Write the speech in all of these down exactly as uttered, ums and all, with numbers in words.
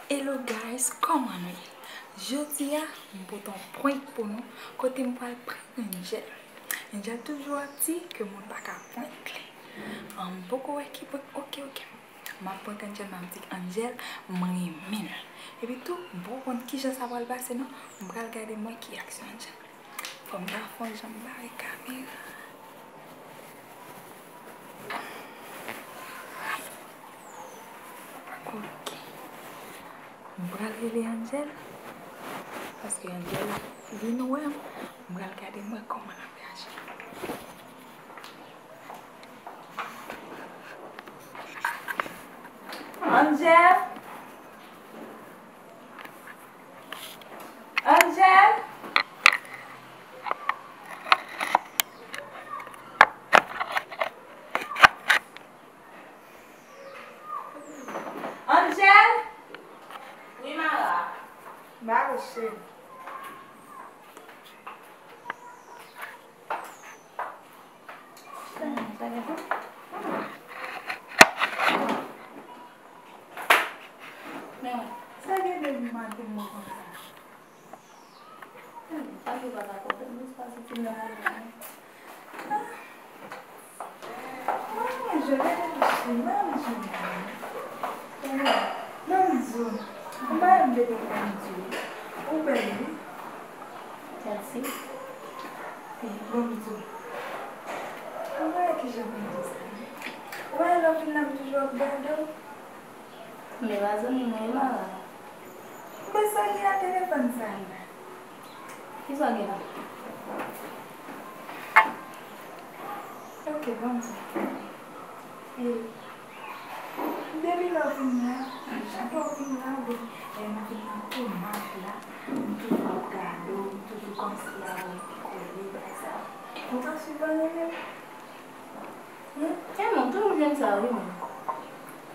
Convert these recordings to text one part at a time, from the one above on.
Hello guys, kòman nou ye? Jodi a, m pote yon prank pou nou, kote m pral prank Angel. Angel toujou ap di ke moun pa ka prank li. An, m poko wè ki prank, oke, oke. M ap prank Angel, m ap di Angel, m renmen l. Epi tou, m poko konn kijan sa pral pase non, m pral gade m wè ki aksyon Angel. Fò m ta fè yon jan m bare kamera. Ok. M pral rele Angel. Paske Angel vin wè m. M pral gade m wè kòman l ap reyaji. Angel! Angel! Angel! Wi, Mara. Mara, cheri. Men, sa gen depi maten mwen konsa. Sa ki pa ka konprann, jis pase ti nan la. Mwen, je gade ti nan jodi. Nan zo. Mwen pa yon bebe konn di. Ou bèl wi. Mèsi. Bon, m di w. Mwen pa wè kijan pou m di sa. Ou wè lè w vin la m toujou ap gade w. Men pa zanmi mwen e Mara. Men sa gen nan telefòn sa la? Kisa w gen la? Ok, bon. E, depi lè w vin la, chak lè w vin la, ou, e, m vin nan kou mach la, m toujou ap gade w, m toujou kòmsi a ou ki kole, bagay sa. Ou pa swiv anyen menm? E mwen, tout moun jwenn sa wi mwen.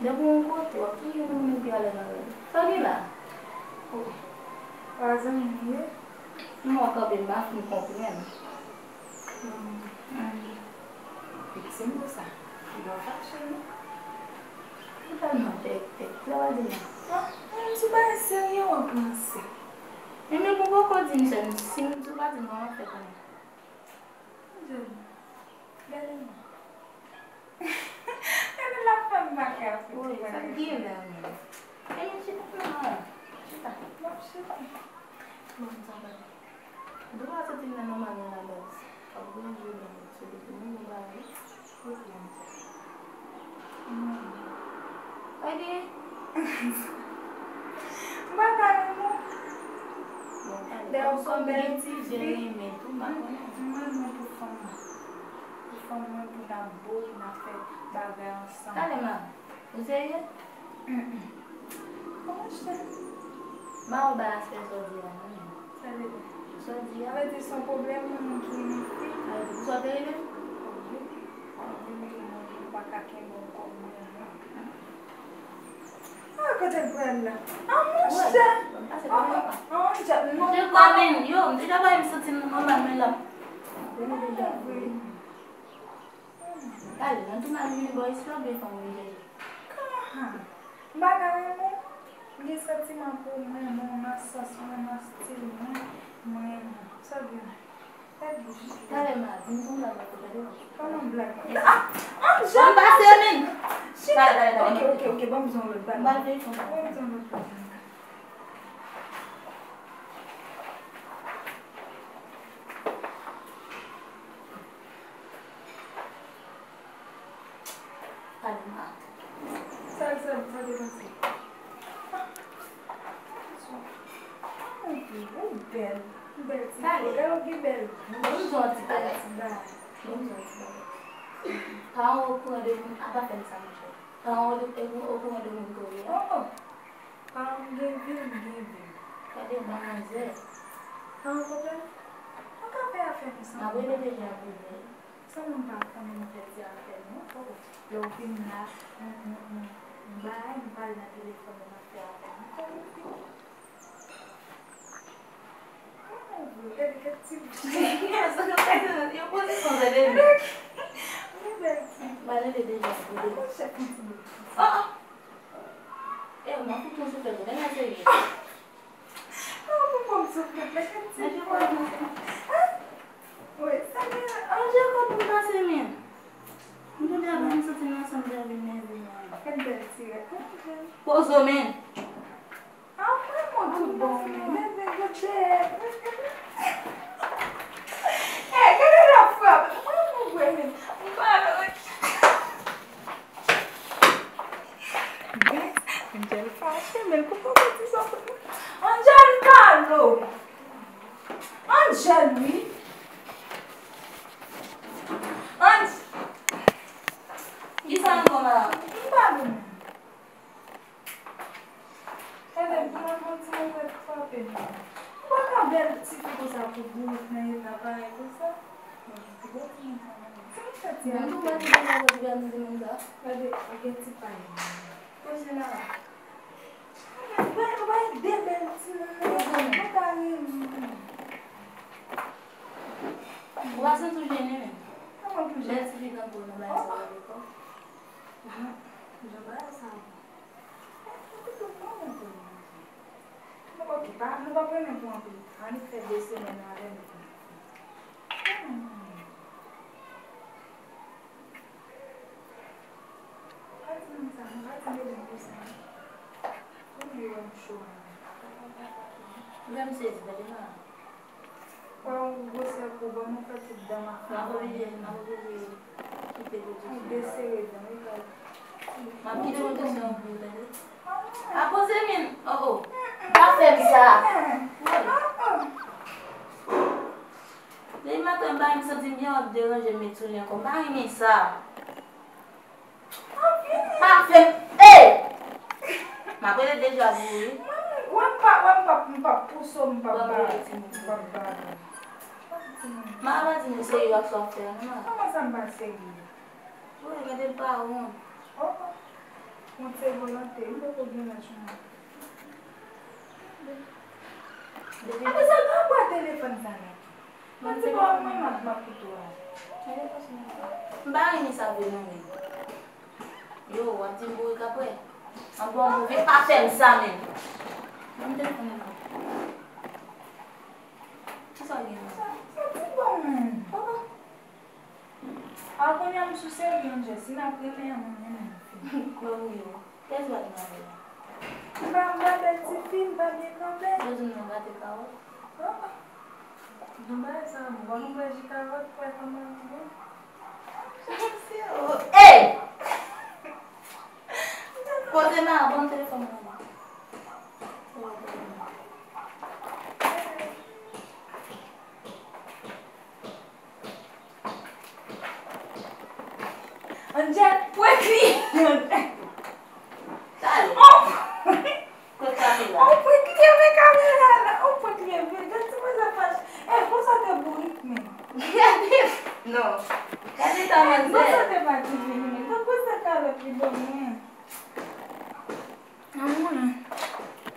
Depi yon kote, w ap toujou jwenn moun ki alèz avè l. Sa gen la? Oh, pa zanmi m ye? M wè w kanpe m pa fin konprann. Hmm. Viktim de sa. Li pa fache non. Li tèlman pèpè. Sa w ap di la? Ah, menm si w pa serye w ap ranse. Ebyen pou poko di m sèl, si m di w pa di m kòman fè konnen? Gade mwen. Gade l ap fè m makak pou ti bagay. Sa k gen la menm? Ebyen chita non. Chita. M ap chita. Bon, sa va. Dwa soti nan nòmal nan la baz. Ap granjwe nan sou de moun yo ba wi. Pwoblèm sa. Gade. M pa ka renmen w. Dayè w se yon bèl ti fi. M renmen w pou fanm mwen. Pou fanm mwen, pou n ap bo, pou n ap fè bagay ansanm. Talè m ap. Ou serye? Kòman chè? M pa wè w bay aspè sa w di a non. Sa vle di? Sa w di a? Sa vle di se yon pwoblèm moun ki renmen fi? Sa vle di pou sa w te rive? Wi. Wi, m te renmen fi, m pa ka kenbe w kòm mwen non. Ah, kote l pral la? Ah, monchè! Ah, ah, monchè, non, m pa. M te konn yo, m deja bay m santi m nòmal, men la. Wi. Talè, nan tou mal vini bò isi la oubyen fanm ou vin chèche? Kòman? M pa ka renmen w. M gen santiman pou ou, m renmen w nan sans mwen, nan stil mwen, m renmen w. Sa w di la? Tèt bouch. Talè m a di m son blag la pou tande. Kòman blag? Ah! Anjè! Ban m pase, men! Chita! Talè, talè, talè. Ok, ok, ok, ban m di w yon lòt bagay. M pral veye konsa. Ban m di w yon lòt bagay. Talè m a. Sa, sa, sa te pase? Ah, ou bèl. Ou bèl ti fi. Gade w gen bèl bouch. Bon, m di w yon ti bagay. Bèl ti bagay. Bon, m di w yon ti bagay. Paran w okouran de moun, apa fè m sa, monchè. Paran w okouran de moun ke w ye a? Oh, oh. Paran m gen vi, m gen vi m. Gade yon bann manzè. Pa yon pwoblèm. Nou ka fè afè nou san moun pa konnen. N ap rele deja pou vre. San moun pa konnen nou fè ti afè nou. Oh, oh. Lè w fin la, nou, nou, nou, nou bay, nou pale nan telefòn, nou ap fè afè nou. Kòman w fini? Kòman w vle? Gade kèk ti bouch. Yo pozisyon, tande. Gade bèl ti. M ale deja pou vre. Monchè, kontinye. Oh, oh. E, mwen fout yon souflèt, men la serye. Ah, pou m souflèt, men kèt ti. Mwen te konn nan semen. Wi, sa gen. An Jacob m nan semen. M tande avan m soti nan sanm de avril nève an. Kèt bèl ti rèd. Pozo men. Ah, mwen, mwen, tout bon, men, men, men, goute. Eh, gade la frap. Mwen, mwen, mwen, mwen, mwen, mwen, Angel fache, men l koupe pati sa pou mwen. Angel, pale. Angel, wi. Ang-, kisa ankò, madam? M pa vin. Gade, pou mwen, yon ti mwen frape m. Ou pa ka bèl ti fi konsa pou bourik nan eta parèy konsa. Bon, ti mwen sa, non. Sa m fè ti a? Bon, nou pa di konsa pou gade ti moun sa. Gade, ou gen ti pay. Poze la. Ou bay, ou bay de bèl ti moun nan. Mwen ta renmen. Ou pa santi w jennen menm? Kòman pou jennen? Bèl ti fi tankou w nan bagay sa yo lekòl. Jan bagay sa bon. Bon, ok, pa, nou p ap renmen pou anpil tan. Annik fè de semèn avè nou. Hmm. Pa di moun sa, non, pa di Melin pou sa, non. Ou bliye wè m cho a. Lè m sezi, gade m la. Wè yon gwosè kou, ban mwen fè tout dan m ap fè. M ap oblije, m ap oblije kite pwodiksyon. Ou desere dan, wi, kay. M ap kite pwodiksyon an pou ou, tande. A poze men, oh, oh. Pa fè m sa. Depi maten, m pa menm santi m byen, w ap deranje m met sou li ankò. M pa renmen sa. Pa fè m, ey! M ap rele deja pou ou, wi. Mwen, mwen, wè m pa, wè m p ap, m p ap pouse w, m p ap ba, m p ap ba. M ap di nou serye ak sa w ap fè a, non, mwen. Kòman sa m pa serye? Wi, gade l pa wont. Oh, oh. Wont se volonte, m poko gen lach mwen. Depi apre sa, pa bwè telefòn sa la. Mwen di pa w mwen m ap, m ap koute w a. M pa renmen sa vre non men. Yo, w ap di m bourik apre. An bon move, pa fè m sa menm. Ban m telefòn nan. Kisa w gen la? Sa, sa ti bon menm. Oh, oh. A kounye a m sou seri, Angel, si n ap renmen an, mwen renmen l. Kwè m wi. Kiyès w ap mande la? M pa, m pa bèl tifi, m pa byen kanpe. Yo di m nan gate kawòt. Oh, oh. Bon bagay sa, bon, nou bwè ji kawòt, kwè kòman li bon. Ey! Poze m a, ban m telefòn mwen la. Angel, prank li. Talè. Oh! Kot kamera? Oh, prank li avèk kamera la. Oh, prank li avèk. Gad ti manzè fache. Eh, konsa te bourik, men. Gade. Non. Gade ta manzè. Konsa te pa divin, men. Gad konsa kalòt li ban mwen. Anmwey.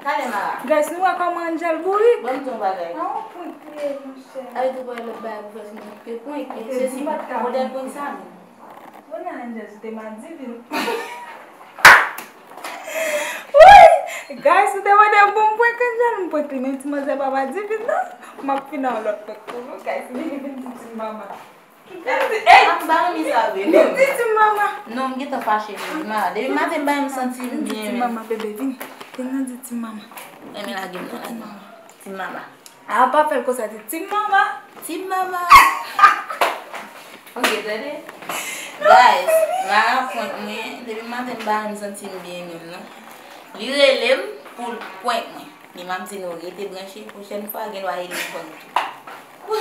Talè, Mara. Guys, nou wè kòman Angel bourik? Ban m di yon bagay. An prank li ye, monchè. Ay, tou pa lòt bagay pou fè sou mwen. Ke prank, ke se si modèl prank sa menm. Bon, nan Angel, sou te madivin. Wi! Guys, ou te mande m pou m prank Angel, m prank li, men ti manzè pa madivin, non. M ap fin nan yon lòt prank pou nou, guys. Vini, vin di ti mama. Ey! M pa renmen sa vre, non. Vin di ti mama. Non, m gentan fache, vre, ma. Depi maten, m pa menm santi m byen, menm. Vin di ti mama, bebe, vini. Vin nan di ti mama. Renmen lage m nan lage. Ti mama. A, pa fè l konsa, di ti mama. Ti mama. Ok, tande. Guys, Mara prank mwen. Depi maten, m pa menm santi m byen, menm, non. Li rele m pou l prank mwen. Men m ap di nou, rete branche. Pwochèn fwa, gen dwa e li prank tou.